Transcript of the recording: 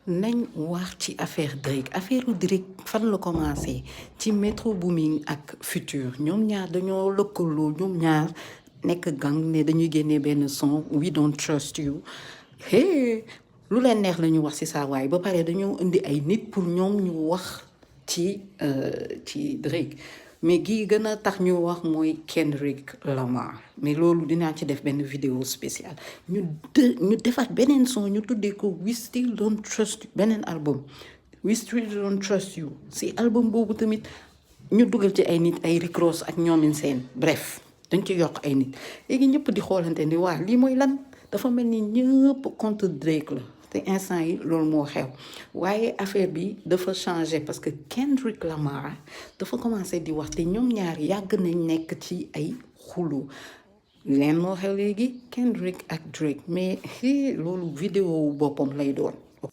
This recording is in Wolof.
nañ wax ci affaire Drake fan la commencé ci Metro Boomin ak Future ñoom ñaar dañoo lëkkaloo ñoom ñaar nekk gang ne dañuy génnee benn son We Don't Trust You hey lu leen neex la ñu wax ci saa waay ba pare dañoo indi ay nit pour ñoom ñu wax ci Drake mais gii gën a tax ñu wax mooy Kendrick Lamar mais loolu dinaa ci def benn vidéo spéciale ñu defaat beneen son ñu tuddee ko We Still Don't Trust You beneen album We Still Don't Trust You si album boobu tamit ñu dugal ci ay nit ay Rick Ross ak ñoomin seen bref dañ ci yokk ay nit léegi ñëpp di xoolante ni waa lii mooy lan dafa mel ni ñëpp contre Drake la te instant yi loolu moo xew waaye affaire bi dafa changé parce que Kendrick Lamar dafa commencé di wax te ñoom ñaar yàgg nañ nekk ci ay xulu leen moo xew léegi Kendrick ak Drake mais loolu vidéo boppam lay doon